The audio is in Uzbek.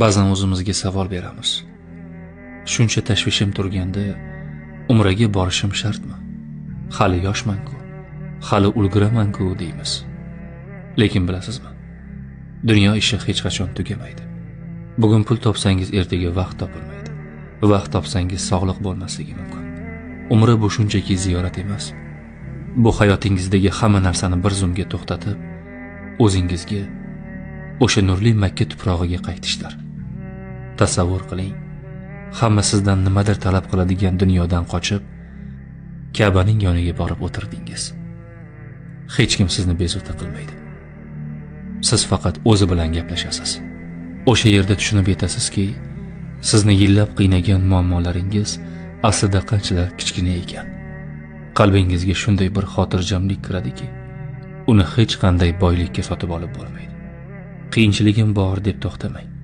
Ba'zan o'zimizga savol beramiz. Shuncha tashvishim turganda umraga borishim shartmi? Hali yoshman-ku, hali ulguraman-ku deymiz. Lekin bilasizmi? Dunyo ishi hech qachon tugamaydi. Bugun pul topsangiz, ertaga vaqt topilmaydi. Vaqt topsangiz, sog'liq bo'lmasligi mumkin. Umra bu shunchaki ziyorat emas. Bu hayotingizdagi hamma narsani bir zumga to'xtatib, o'zingizga, o'sha nurli Makka tuprog'iga qaytishdir. Tasavvur qiling, hamma sizdan nimadir talab qiladigan dunyodan qochib, Ka'baning yoniga borib o'tirdingiz. Hech kim sizni bezovta qilmaydi. Siz faqat o'zi bilan gaplashasiz. O'sha yerda tushunib yetasizki, sizni yillab qiynagan muammolaringiz aslida qanchalar kichkina ekan. Qalbingizga shunday bir xotirjamlik kiradiki, uni hech qanday boylikka sotib olib bo'lmaydi. Qiyinchiligim bor deb to'xtamang.